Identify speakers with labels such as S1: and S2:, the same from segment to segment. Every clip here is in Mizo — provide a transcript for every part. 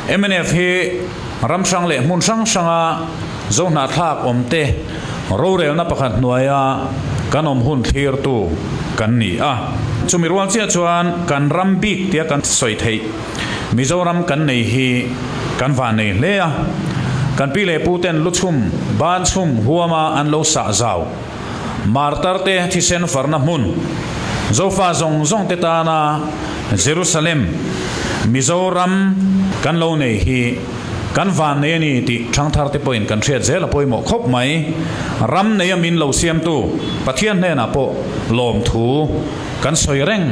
S1: Mnf hi ram hrang leh hmun hrang hranga Zohnahthlak awmte rorelna pakhat hnuaia kan awm hun thlirtu kan ni a. Chumi rual chiah chuan kan ram bik tia kan sawi theih Mizoram kan nei hi kan van nei hle a. Kan pi leh pu ten luchhum, banchhum huama an lo sah zau. Martar te thisen farna hmun, Zofa zawng zawng te tana Jerusalem, Mizoram kan lo nei hi kan van nei a ni tih thangthar te pawhin kan hriat zel a pawimawh khawp mai. Ram neia min lo siamtu Pathian hnenah pawh lawmthu kan sawi reng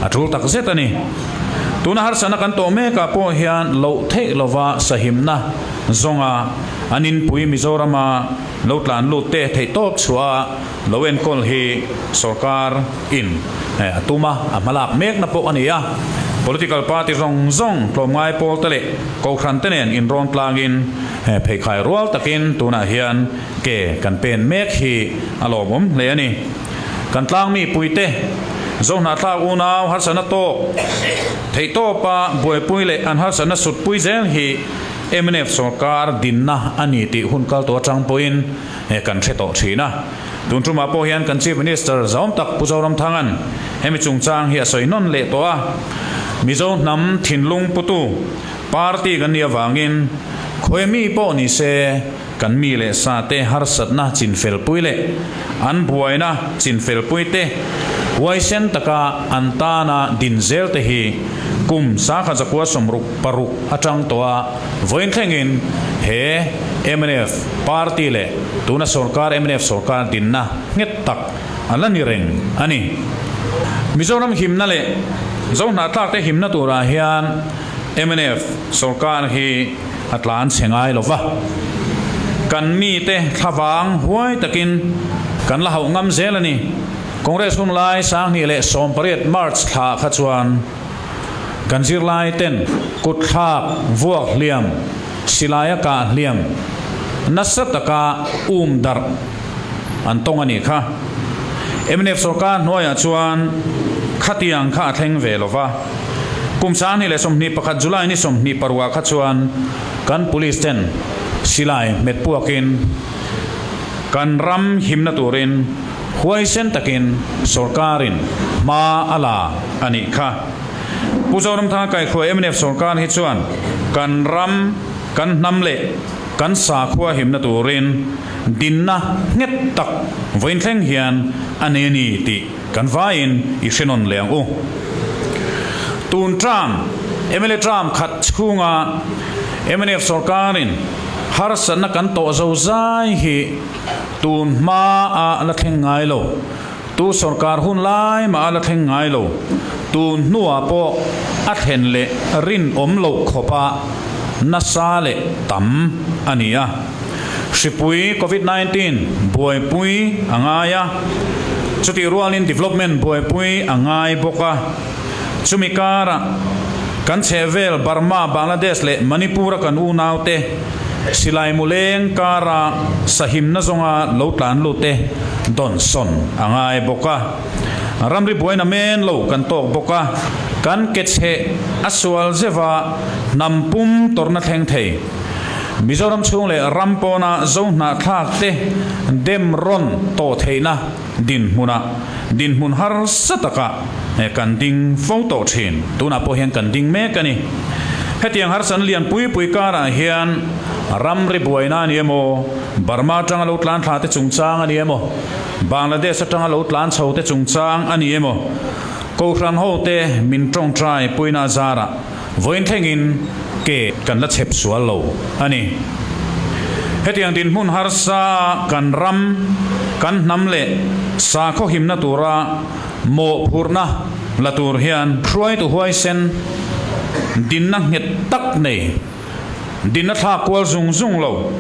S1: a tul tak zet a ni. Tuna harsatna kan tawh mekah pawh hian loh theih lova sahimna zawnga an inpui Mizorama lo tlan lut te theih tawp chhuah a lo enkawl hi sorkar in a tum a, a hmalak mekna pawh a ni a. Political party zawng zawng tlawmngai pawl te leh kohhran te nen inrawn tlangin pheikhai rual takin tunah hian ke kan pen mek hi a lawmawm hle a ni. Kan tlangmi puite, Zohnahthlak unau harsatna tawk theihtawpa buaipui leh an harsatna sutpui zel hi mnf sorkar dinna a ni tih hun kal tawh atang pawhin kan hre tawh thin a. Tun tumah pawh hian kan Chief Minister zawm tak Pu Zoramthanga'n hemi chungchang hi a sawi nawn leh tawh a. Mizo hnam thinlung putu party kan nih avangin khawi mi pawh ni se, Kan mi leh sa te harsatna chinfelpui leh an buaina chinfelpui te huaisen taka an tana din zel te hi kum 1966 atang tawha vawiin thlengin he mnf party leh tuna sorkar mnf sorkar dinna nghet tak a la ni reng a ni. Mizoram himna leh Zohnahthlak te himna turah hian mnf sorkar hi a tlan chhe ngai lo va. Kan mite thlavang huai takin kan la hauh ngam zel a ni. Congress hun lai 2018 March thla kha chuan kan zirlai ten kut thlak vuak hliam, silai a kah hliam nasa taka um darh an tawng a nih kha. Mnf sorkar hnuaiah chuan khatiang kha a thleng ve lo va. Kum 2021 July ni 26 ah kha chuan kan police ten silai hmet puakin kan ram himna turin huaisen takin sorkarin hma a la a nih kha. Pu Zoramthanga Kaikhuai mnf sorkar hi chuan kan ram, kan hnam leh kan sakhua himna turin dinna nghet tak vawiin thleng hian a nei a ni tih Kan vaiin i hre nawn leh ang u. Tun term, mla term khat chhunga mnf sorkarin harsatna kan tawh zo zai hi tun hma a la thleng ngai lo. Tu sorkar hun lai mah a la thleng ngai lo. Tun hnuah pawh a thlen leh rinawm loh khawpa nasa leh tam a ni a. Hripui Covid 19 buaipui a ngai a, chutih rualin development buaipui a ngai bawk a. Chumi karah kan chhehvel Burma, Bangladesh leh Manipur a kan unaute silai mu leng kara sahimna zawnga lo tlan lut te dawnsawn a ngai bawk a. Ramri buaina men lo kan tawk bawk a, kan ke chheh a sual zeuha hnam pum tawrhna thleng thei. Mizoram chhung leh ram pawna Zohnahthlak te dem rawn tawh theihna dinhmunah dinhmun harsa takah kan ding fo tawh thin. Tunah pawh hian kan ding mek a ni. Hetiang harsan lian pui pui karah hian ramri buaina a ni emaw, Burma atanga lo tlan thla te chungchang a ni emaw, Bangladesh atanga lo tlan chho te chungchang a ni emaw, Kohhran hote min tawngtai puina zarah Vawiin thlengin ke kan la chhep sual lo a ni. Hetiang dinhmun harsa kan ram, kan hnam leh sakhaw himna tura mawhphurhna la tur hian hruaitu huaisen dinna nghet tak nei, dinna thlak kual zung zung lo,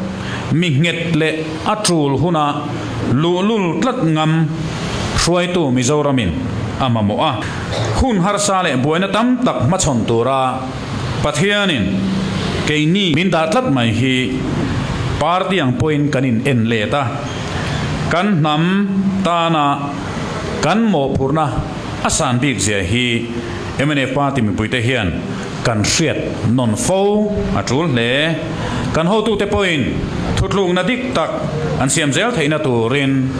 S1: mi nghet leh a tul huna luhlul tlat ngam hruaitu Mizoramin a mamawh a. Hun harsa leh buaina tam tak hmachhawn tura Pathianin keini min dah tlat mai hi party ang pawhin kan in en let a, kan hnam tana kan mawhphurhna a san bik zia hi mnf party mipuite hian. kan hriat nawn fo a tul hle. Kan hotute pawhin thutlukna dik tak an siam zel theihna turin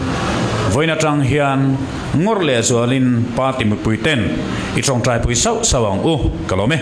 S1: vawiin atang hian ngawrh lehzualin party mipuiten i tawngtaipui sauh sauh ang u. Ka lawm e.